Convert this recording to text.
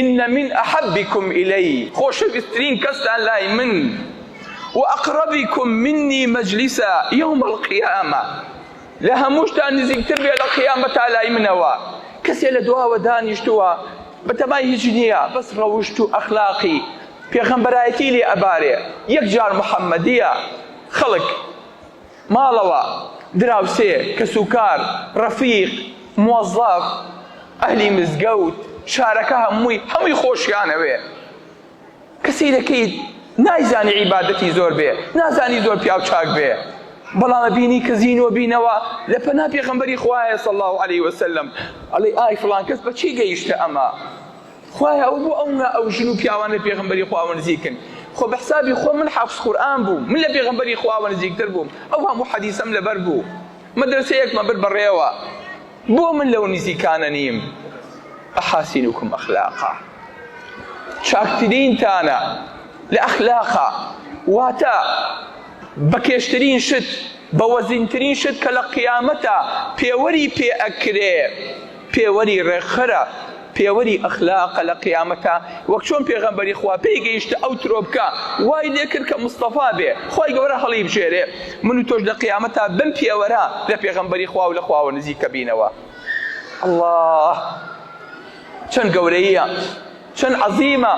ان من احبکم الی، خۆشەویستترین کەستان لای من، و اقربکم منی مجلسا یوم القیامە، لە هەمووشتان نزیکتر بێ لە قیامەتا لای منەوە. کەسێ لە دواوە دانیشتووە بەتەمای هیچ نییە بەس ڕەوشت و ئەخلاقی پێغەمبەرایەتی لێ ئەبارێ یەکجار محەممەدییە خەڵک ماڵەوە، دراوسێ، کەسوکار، ڕەفیق، موەزەف، ئەهلی مزگەوت، شارەکە هەمووی، هەمووی خۆشیان ئەوێ. کە سەیرەکەیت نایزانی عیبادەتی زۆر بێ، نازانی زۆر پیاو چاک بێ، بەڵام ئەبینی کە زینوە بینەوە لە پەنا پێغەمبەری خوایە صلی اللە علیه وسلم، ئەڵێی ئای فڵان کەس بە چی گەیشتە ئەمە؟ خوایە ئەو بۆ ئەونە ئەو ژن و پیاوان لە پێغەمبەری خواوە نزیکن خۆ بە حسابی خۆم من حافز قورئان بووم من لە پێغەمبەری خواوە نزیکتر بووم ئەو هەموو حەدیسەم لەبەر بوو مەدرەسەیەکمە برد بەڕێوە بۆ من لەو نزیکانە نیم ئەحاسینکم ئەخلاقا چاکترینتانە لە ئەخلاقا واتە بەکێشترین شت بە وەزینترین شت کە لە قیامەتە پێوەری پێ ئەکرێ پێوەری ڕێکخەرە، پێوەری ئەخلاقە لە قیامەتا، وەک چۆن پێغەمبەری خوا پێی گەیشتە ئەو ترۆپکە وای لێکرد کە مستەفا بێ، خوای گەورە هەڵیبژێرێ، من و تۆش لە قیامەتا بەم پێوەرە لە پێغەمبەری خوا و لە خواوە نزیکە بینەوە. اللە چەند گەورەییە، چەند عەزیمە.